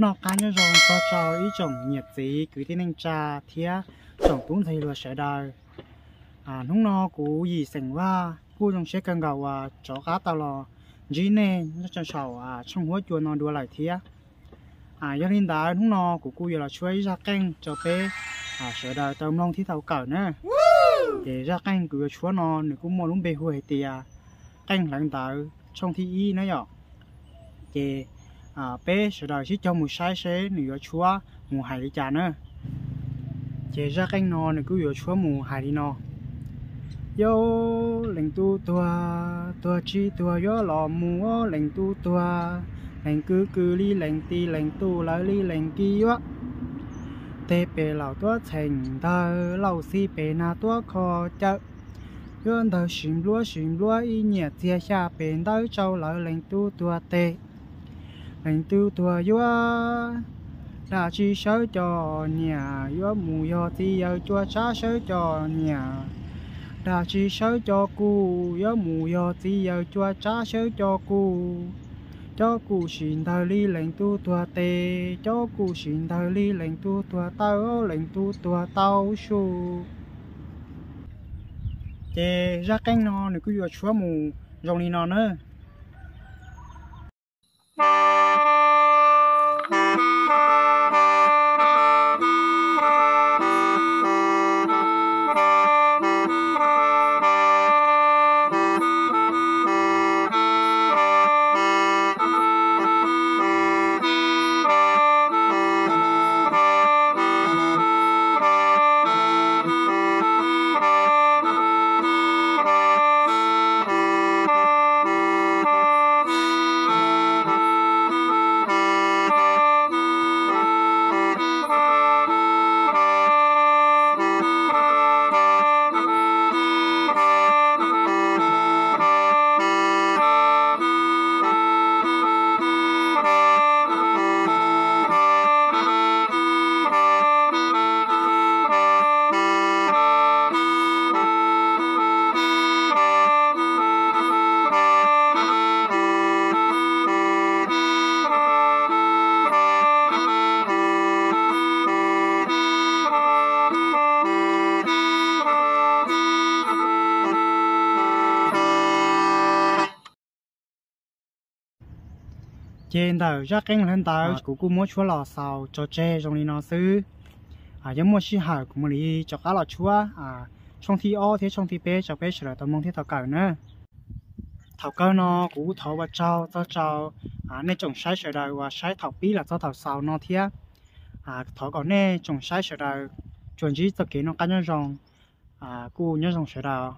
Noj qab nyob zoo txog rau ib tsoom niam txiv kwv tij neej tsa thiab tsoom tub ntxhais hluas sawv daws. Hnub no kuv Yim xeem Vaj kuj zoo siab kawg nkaus uas rov qab tau los ntsib nej nyob rau saum tshooj huab cua no dua lawm thiab. Yog li ntawd hnub no kuv kuj yuav los tshuab ib zaj qeej rau peb sawv daws tau mloog thiab tau kawm na. Ces zaj qeej kuv yuav tshuab no nws kuj muaj lub npe hu hais tias qeej hlawv ntawv tshooj thib ib na yom. Ces peb sawv daws sib cog mus saib seb nws yuav tshuab mus hais li cas na. Ces zaj qeej no nws kuj yuav tshuab mus hais li no. Yuav leej tub tuag, tuag tsis tuag yuav los mus, leej tub tuag, leej kwv kwv li leej tij, leej tub lawv li leej kiv yuav. Tej pem laus tuav txheej ntawv, laus xib pem nag tuav kho cawm. Yuav ntawg sis npluab sis npluab ib nyiam txiag xya pem ntawv rau lawv leej tub tuag tes. Leej tub tuag yuav, dab tsi sawv cov nyiam, yuav mus yog txiv yawg cuab tsab sawv cov nyiam. Dab tsi sawv cov kuv, yuav mus yog txiv yawg cuab tsab sawv cov kuv. Cov kuv sis ntawg li leej tub tuag tes, cov kuv sis ntawg li leej tub tuag taw, leej tub tuag tau su. Ces zaj qeej no nws kuj yuav tshuab mus zoo li no na. Ces ntawm zaj qeej hlawv ntawv kuv kuj muab tshuab los xaus tso tseg zoo li no xwb. Yog muaj sij hawm kuv mam li rov qab los tshuab tshooj thib ob thiab tshooj thib peb rau peb sawv daws tau mloog thiab tau kawm na. Thaum kawg no kuv thov ua tsaug txog rau nej tsoom saib sawv daws uas saib thaum pib los txog thaum xaus no thiab. Thov kom nej tsoom saib sawv daws tsuas ntsib txoj kev noj qab nyob zoo, kuj nyob zoo sawv daws.